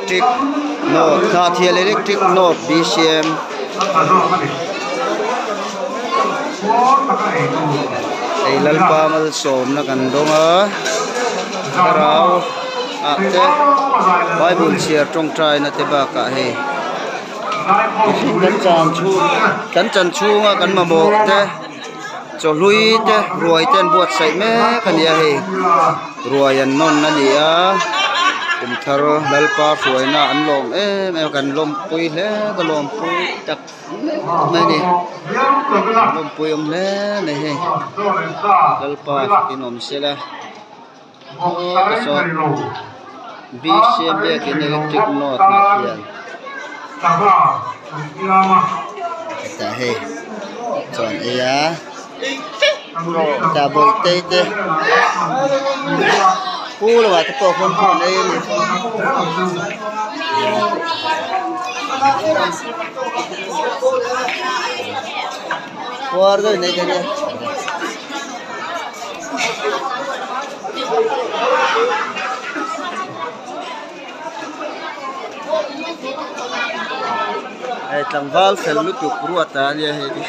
Electric North Hnahthial Electric North BCM hei Lalpa malsawmna kan dawng a thlarau ah te bible chhiar tawngtaina te bakah hei mihring kan chan chhung kan chan chhunga kan mamawh te chawhlui te ruai te an buatsaih mek a ni a hei ruai an nawn a ni a kum thar Lalpa hruaina an lawm em em a kan lawmpui hle ka lawmpui tak mai a ni lawmpui awm hle mai hei Lalpa in awm sela aw saw BCM biakin electric note ah hian hetah hei chuan ei a hetah bawihte te pu lamah te pawh khawn khawn ei a ni. Puar deuh in ei ka nia. Hei tlangval fel lutuk ruat a nia hei hi.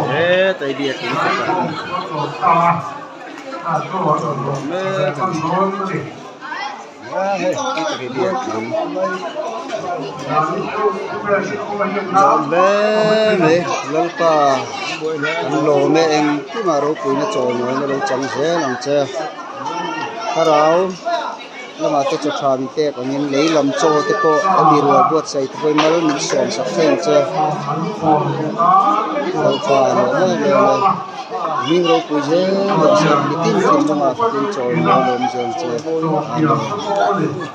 He tai biakin mek a ni. Lawm hle mai Lalpa an lawm e engkim ah ropuina chawimawi na lo chang zel ang che thlarau lamah te chaw tha min pek angin lei lam chaw te pawh a mi rual buatsaih te pawhin mal min sawm sak thei ang che Lalpa lawm em em e. Hming ropui zel rawh se mitin thinlungah fakin chawimawi lawm zel che Amen.